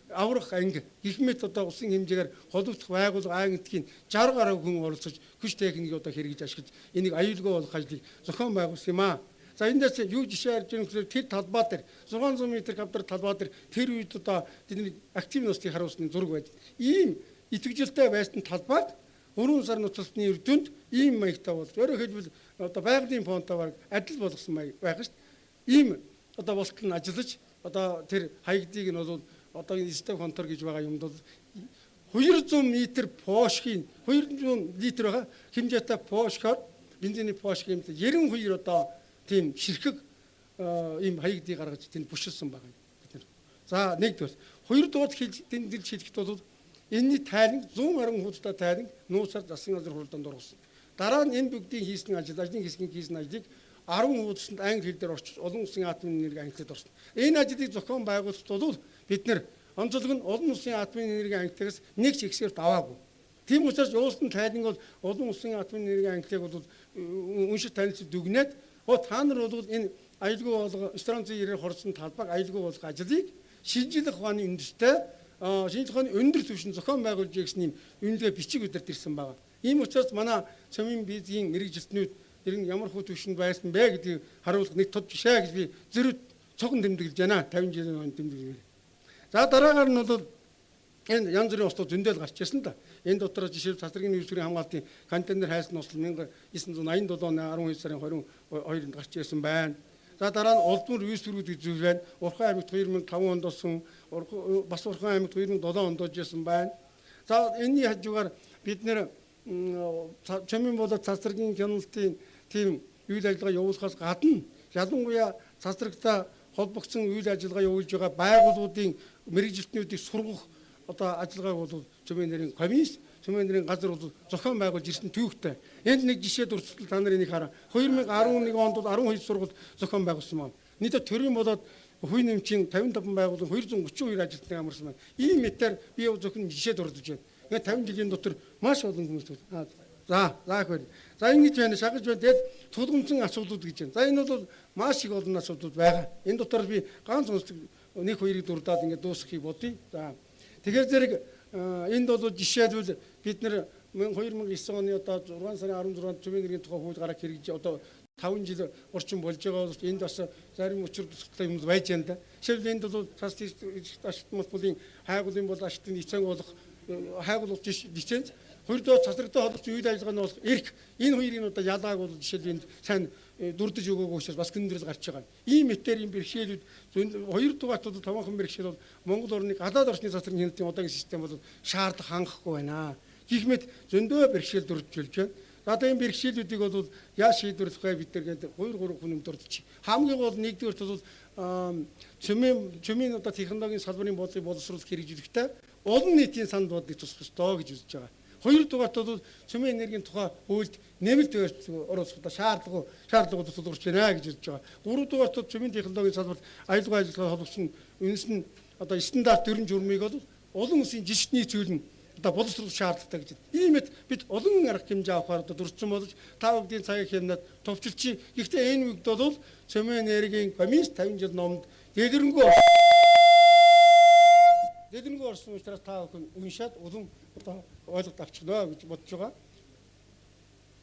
аврах анги гэх мэт одоо усын хэмжээгээр холбогдох байгууллага агентгийн 60 гаруй хүн оролцож хүч техникийг одоо хэрэгж ашиглаж энийг аюулгүй болох ажлыг зохион байгуулсан юм аа. За эндээс юу жишээ харж байгаа гэхээр тэр талбай дээр 600 м квадрат талбай дээр тэр үед одоо тэдний актив ностыг харуулсны зураг байж. Ийм итгэжлтэй байсан талбайд 3 сар нуцалтны эрдүнд ийм маягтай болж өөрөөр хэлбэл одоо байгалийн фонтой баг адил болгосон маяг байх шүү дээ. Ийм одоо болтол нь ажиллаж одоо тэр хаягдыг нь бол одоо энэ степ контор гэж байгаа юмд бол 200 м поошхийн 200 литр байгаа хэмжээтэй поошхоор бензиний поошх юм 92 одоо тийм ширхэг ийм хаягдыг гаргаж тэнд бүшилсэн байгаа юм бид нар. За нэгдүгээр. Хоёрдугаар тэмдэглэж хэлэхэд бол энэний тайлан 100 гаруй хуудастай тайлан нууцаар засгийн газар хуралдаанд оруулсан. Дараа нь энэ бүгдийн хийсэн ажил, ажлын хэсгийн хийсэн ажлыг 10 хуудасанд англи хэл дээр орчиж олон улсын атомын энерги ангилалд орсон. Энэ ажлыг зохион байгуулалт бол бид нэр онцлог нь олон улсын атомын энерги ангиллагаас нэг ч эксперт аваагүй. Тийм учраас уулсан тайлан бол олон улсын атомын энерги ангиллыг бол уншиж танилцж дүгнээд та нар бол энэ аюулгүй болго стронци 90-ээр хорсон талбайг аюулгүй болгох ажлыг шинжлэх ухааны үндэстэй шинжлэх ухааны өндөр түвшин зохион байгуулж гэсэн юм үнэлгээ бичиг өдөрт ирсэн байгаа. Ийм учраас манай цөмийн физикийн мэргэжилтнүүд ер нь ямар хүү түвшинд байсан бэ гэдгийг харуулах нэг тод жишээ гэж би зөрүүд цогон тэмдэглэж байна. 50 жилийн өмнө тэмдэглэв. За дараагаар нь бол энэ янз бүрийн услууд зөндөл гарч ирсэн да. Энэ дотор жишээл цацрагийн үйлдвэрийн хамгаалтын контейнер хайсан услал 1987 оны 12 сарын 22-нд гарч ирсэн байна. За дараа нь Улдмөр үйлдвэрүүд гэж зүйл байна. Урхан аймагт 2005 онд болсон, бас Урхан аймагт 2007 онд болж ирсэн байна. За энэний хажуугаар бид нэр цөмийн болоод цацрагийн хяналтын тийм үйл ажиллагаа явуулахаас гадна ялангуяа цацрагтай холбогдсон үйл ажиллагаа явуулж байгаа байгууллагуудын мэргэжилтнүүдийг сургах одоо ажиллагааг бол цөмийн нэрийн комисс, цөмийн нэрийн газар бол зохион байгуулж ирсэн түүхтэй. Энд нэг жишээ дурсвал та нар энийг хараа. 2011 онд бол 12 сургууль зохион байгуулсан байна. Нийтдээ төрийн болоод хувийн нэмчийн 55 байгууллага 232 ажилтныг амарсан байна. Ийм мэтээр би зөвхөн жишээ дурдж байна. Ингээд 50 жилийн дотор маш олон хүмүүс за за их байна. За ингэж байна, шагаж байна. Тэгээд тулгымцсан асуудлууд гэж байна. За энэ бол маш их олон асуудлууд байгаа. Энэ дотор би ганц онцлог нэг хоёрыг дурдаад ингээд дуусгахыг бодъё. За тэгэхээр зэрэг энд бол жишээлбэл бид нэр 2009 оны одоо 6 сарын 16-нд цөмийн энергийн тухай хууль гарах хэрэгж одоо 5 жил орчим болж байгаа бол энд бас зарим учир тусалтай юм байж байна да. Жишээлбэл энд бол цас ашигт малболын хайгуулын бол ашигтын лиценз болох хайгуул лиценз хоёрдоо цацрагтай холбогдсон үйл ажиллагааны болох эрх энэ хоёрын одоо ялгааг бол жишээлбэл энд сайн дурдж өгөөгүй учраас бас гэндрэл гарч байгаа. Ийм мэтээр юм бэрхшээлүүд хоёр дугаарт бол томоохон бэрхшээл бол Монгол орны гадаад орчны цацрагын хяналтын одоогийн систем бол шаардлага хангахгүй байна. Гэх мэт зөндөө бэрхшээл дурдж байна. Одоо энэ бэрхшээлүүдийг бол яаж шийдвэрлэх вэ бид нар гэдэг 2 3 хүн дурдчих. Хамгийн гол нэгдүгээрт бол цөмийн одоо технологийн салбарын бодлогыг боловсруулах хэрэгжүүлэхдээ олон нийтийн санал бодлыг тусгах ёстой гэж үзэж байгаа. Хоёрдугаарт бол цөмийн энергийн тухай хуульд нэмэлт оруулах одоо шаардлага тулгарч байна гэж үзэж байгаа. Гуравдугаарт бол цөмийн технологийн салбарт аюулгүй ажиллагаа холбогдсон үнэс нь одоо стандарт 4 журмыг бол олон улсын жишгний зүйл нь одоо боловсруулах шаардлагатай гэж. Ийм мэт бид олон арга хэмжээ авахар одоо дурдсан болж та бүгдийн цагийг хэмнээд товчилчих. Гэхдээ энэ үед бол цөмийн энергийн комисс 50 жил номд дэлгэрэнгүй орсон учраас та бүхэн уншаад улам одоо ойлголт авчихна гэж бодож байгаа.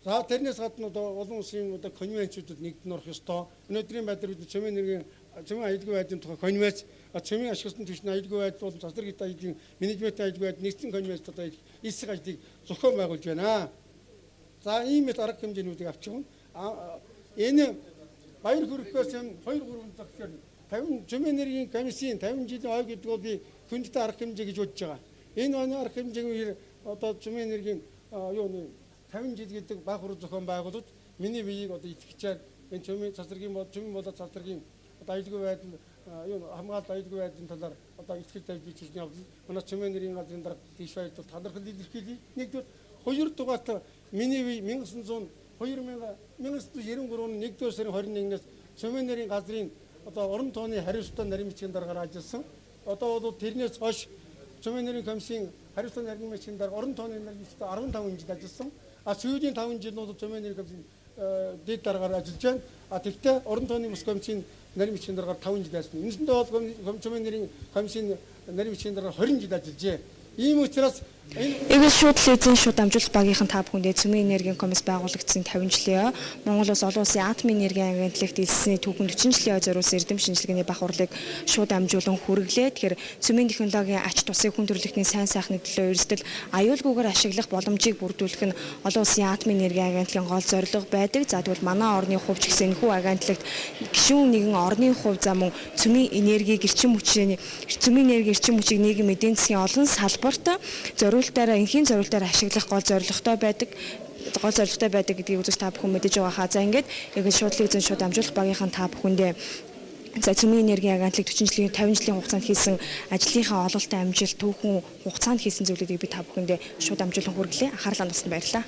За тэрнээс гадна одоо олон улсын одоо конвенцүүдэд нэгдэн орох ёстой. Өнөөдрийн байдлаар бид цөмийн энергийн цөмийн аюулгүй байдлын тухай конвенц, цөмийн ашигласан түвшний аюулгүй байдал болон цацраг аяллын менежментийн аюулгүй байдал нэгдсэн конвенцд одоо эсрэг ажлыг зохион байгуулж байна. За ийм мэт арга хэмжээнүүдийг авчихна. Энэ баяр хүргэхээс юм 2 3 цагтэр 50 цөмийн энергийн комиссийн 50 жилийн ой гэдэг бол би хүндтэй арга хэмжээ гэж бодож байгаа. Энэ оны арга хэмжээний үеэр одоо цөмийн энергийн юуны 50 жил гэдэг баг хурал зохион байгуулалт миний биеийг одоо итгэжээр энэ цөмийн цацрагийн бол цөмийн болоод цацрагийн одоо аюулгүй байдал юу хамгаалалт аюулгүй байдлын талаар одоо итгэл тавьж бий чирний явдал манай цөмийн энергийн газрын дарга тийш байдал талархал илэрхийлье. Нэгдүгээр хоёрдугаарт миний бие 1993 оны 1-р сарын 21-ээс цөмийн энергийн газрын одоо орон тооны хариуцлагатай нарийн бичгийн даргаар ажилласан. Одоо бол тэрнээс хойш цөмийн энергийн комиссийн хариуцлагатай нарийн бичгийн дарга орон тооны нарийн бичгт 15 жил ажилласан. А сүүлийн 5 жил нь бол цөмийн энергийн комиссийн дэд даргаар ажиллаж байна. А тэгтээ орон тооны бүс комиссийн нарийн бичгийн даргаар 5 жил ажилласан. Үндсэндээ бол цөмийн энергийн комиссийн нарийн бичгийн даргаар 20 жил ажиллажээ. Ийм учраас Игэл шууд телевизийн шууд дамжуулах багийнхан та бүхэндээ цөмийн энергийн комисс байгуулагдсан 50 жилийн Монгол улс олон улсын атомын энергийн агентлагт элссэний түүхэн 40 жилийн ой зориулсан эрдэм шинжилгээний бах хурлыг шууд дамжуулан хүргэлээ. Тэгэхээр цөмийн технологийн ач тусыг хүн төрөлхтний сайн сайхны төлөө өрсөлдөл аюулгүйгээр ашиглах боломжийг бүрдүүлэх нь олон улсын атомын энергийн агентлагийн гол зорилго байдаг. За тэгвэл манай орны хувьд ч гэсэн энэхүү агентлагт гишүүн нэгэн орны хувь за мөн цөмийн энергийг эрчим хүчний цөмийн энерги эрчим хүчийг нийгэм эдийн засгийн олон салбарт зориултаараа энхийн зориултаар ашиглах гол зорилготой байдаг гэдгийг үзэж та бүхэн мэдэж байгаа хаа. За ингээд яг шууд телевизэн шууд дамжуулах багийнхан та бүхэндээ за цөмийн энергийн агентлаг 40 жилийн 50 жилийн хугацаанд хийсэн ажлынхаа ололттой амжилт түүхэн хугацаанд хийсэн зүйлүүдийг би та бүхэндээ шууд дамжуулан хүргэлээ. Анхаарлаа хандуулсанд баярлалаа.